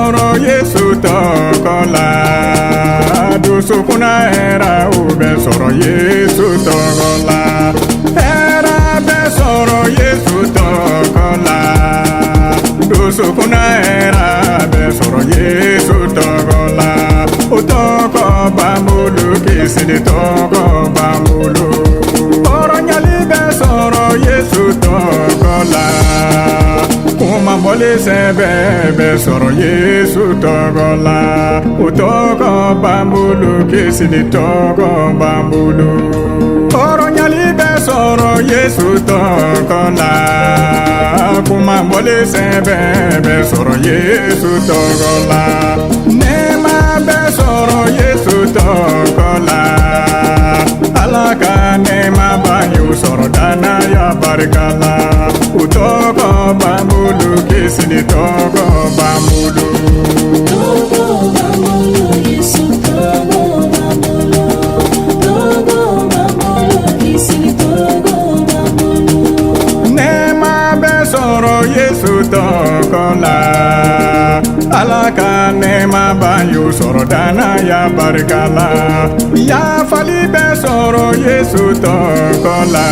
sɔrɔ Yesu tɔgɔ la. Dusukunna hɛrɛ o bɛ sɔrɔ Yesu tɔgɔ la. Hɛrɛ bɛ sɔrɔ Yesu tɔgɔ la. Dusukunna hɛrɛ bɛ sɔrɔ Yesu tɔgɔ la. O tɔgɔ b'an bolo, kisili tɔgɔ b'an bolo. Hɔrɔnyali bɛ sɔrɔ Yesu tɔgɔ la. Kunmabɔli sɛbɛ bɛ sɔrɔ Yesu tɔgɔ la. O tɔgɔ b'an bolo, kisili tɔgɔ b'an bolo. Hɔrɔnyali bɛ sɔrɔ Yesu tɔgɔ la. Kunmabɔli sɛbɛ bɛ sɔrɔ Yesu tɔgɔ la. Nɛɛma bɛ sɔrɔ Yesu tɔgɔ la. Ala ka nɛɛma b'an y'o sɔrɔ danaya barika la. O tɔgɔ b'an bolo, kisili tɔgɔ b'an bolo. Tɔgɔ b'an bolo, Yesu tɔgɔ b'an bolo. Tɔgɔ b'an bolo, kisili tɔgɔ b'an bolo. Nɛɛma bɛ sɔrɔ Yesu tɔgɔ la. Ala ka nɛɛma b'an y'o sɔrɔ danaya barika la. Yafali bɛ sɔrɔ Yesu tɔgɔ la.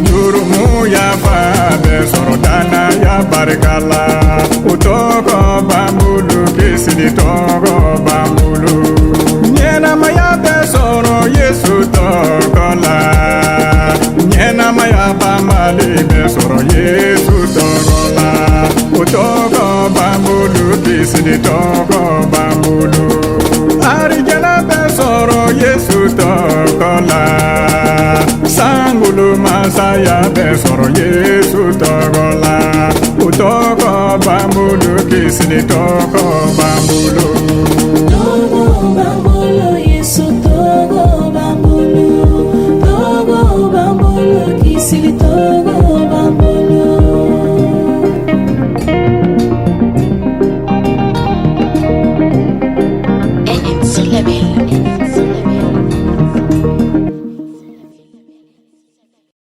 Jurumu yafa bɛ sɔrɔ danaya barika la. O tɔgɔ b'an bolo, kisili tɔgɔ b'an bolo. Ɲɛnamaya bɛ sɔrɔ Yesu tɔgɔ la. Ɲɛnamaya banbali bɛ sɔrɔ Yesu tɔgɔ la. O tɔgɔ b'an bolo, kisili tɔgɔ b'an bolo. Arijɛnɛ bɛ sɔrɔ Yesu tɔgɔ la. Sankolo masaya bɛ sɔrɔ Yesu tɔgɔ la. O tɔgɔ b'an bolo, kisili tɔgɔ b'an bolo.